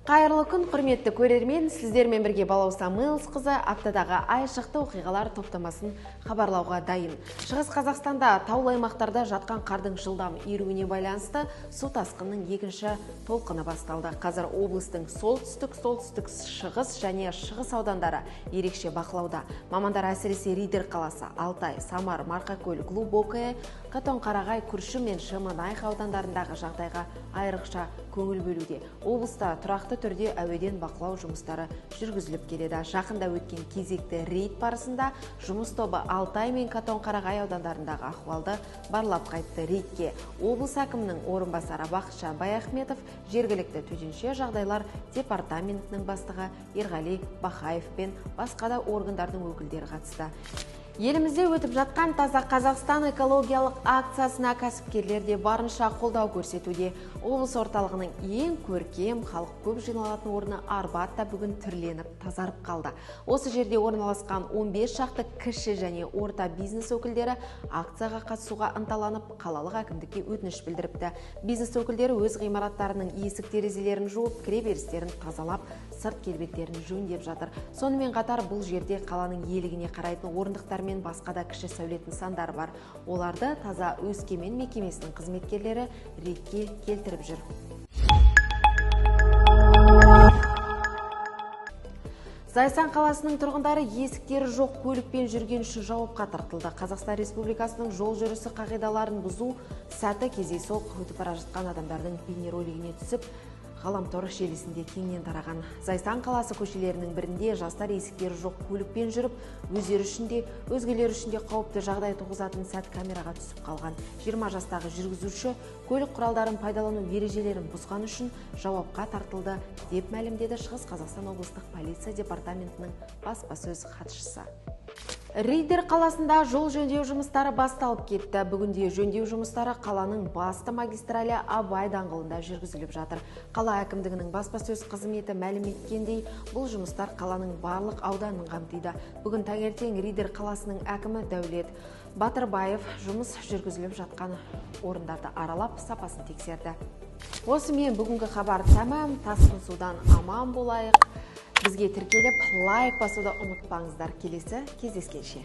Қайырлы күн, құрметті көрермен, сіздермен бірге Балауса Мэлсқызы аптадағы айшықты оқиғалар топтамасын хабарлауға дайын. Шығыс Қазақстанда таулы аймақтарда жатқан қардың жылдам еруіне байланысты су тасқынының екінші толқыны басталды. Қазір облыстың солтүстік, солтүстік шығыс және шығыс аудандары ерекше бақылауда. Мамандар әсіресе Риддер қаласы, Алтай, Самар, Марқакөл, Глубокое, Катонқарағай, Күршім мен Шемонаиха аудандарындағы жағдайға айрықша көңіл бөлуде. Облыста тұрақты түрде әуеден бақылау жұмыстары жүргізіліп келеді. Жақында өткен кезекті рейд барысында жұмыс тобы Алтай мен Катонқарағай аудандарындағы ахуалды барлап қайтты. Рейдке облыс әкімінің орынбасары Бақытжан Баяхметов, жергілікті төтенше жағдайлар департаментінің бастығы Ерғали Бахаев пен басқа да органдардың өкілдері қатысты. Елімізде өтіп жатқан Таза Қазақстан экологиялық акциясына кәсіпкерлер де барынша қолдау көрсетуде. Облыс орталығының ең көркем, халық көп жиналатын орны Арбат та бүгін түрленіп, тазарып қалды. Осы жерде орналасқан 15 шақты кіші және орта бизнес өкілдері акцияға қатысуға ынталанып, қалалық әкімдікке өтініш білдіріпті. Бизнес өкілдері өз ғимараттарының есік терезелерін жуып, кіреберістерін тазалап, сырт келбеттерін жөндеп жатыр. Сонымен қатар бұл жерде қаланың иелігіне қарайтын орындықтар мен басқа да кіші сәулет нысандары бар. Оларды Таза Өскемен мекемесінің қызметкерлері ретке келтіріп жүр. Зайсан қаласының тұрғындары есіктері жоқ көлікпен жүрген үшін жауапқа тартылды. Қазақстан Республикасының жол жүрісі қағидаларын бұзу сәті кездейсоқ өтіп бара жатқан адамдардың бейнеролигіне түсіп, ғаламтор желісінде кеңінен тараған. Зайсан қаласы көшелерінің бірінде жастар есіктері жоқ көлікпен жүріп, өздері үшін де, өзгелер үшін де қауіпті жағдай туғызатын сәт камераға түсіп қалған. 20 жастағы жүргізуші көлік құралдарын пайдалану ережелерін бұзған үшін жауапқа тартылды, деп мәлімдеді Шығыс Қазақстан облыстық полиция департаментінің баспасөз хатшысы. Риддер қаласында жол жөндеу жұмыстары басталып кетті. Бүгінде жөндеу жұмыстары қаланың басты магистралі Абай даңғылында жүргізіліп жатыр. Қала әкімдігінің баспасөз қызметі мәлім еткендей, бұл жұмыстар қаланың барлық ауданын қамтиды. Бүгін таңертең Риддер қаласының әкімі Дәулет Батырбаев жұмыс жүргізіліп жатқан орындарды аралап, сапасын тексерді. Осымен бүгінгі хабар тәмам. Тасқын судан аман болайық. Бізге тіркеліп, лайк басуды ұмытпаңыздар. Келесі кездескенше.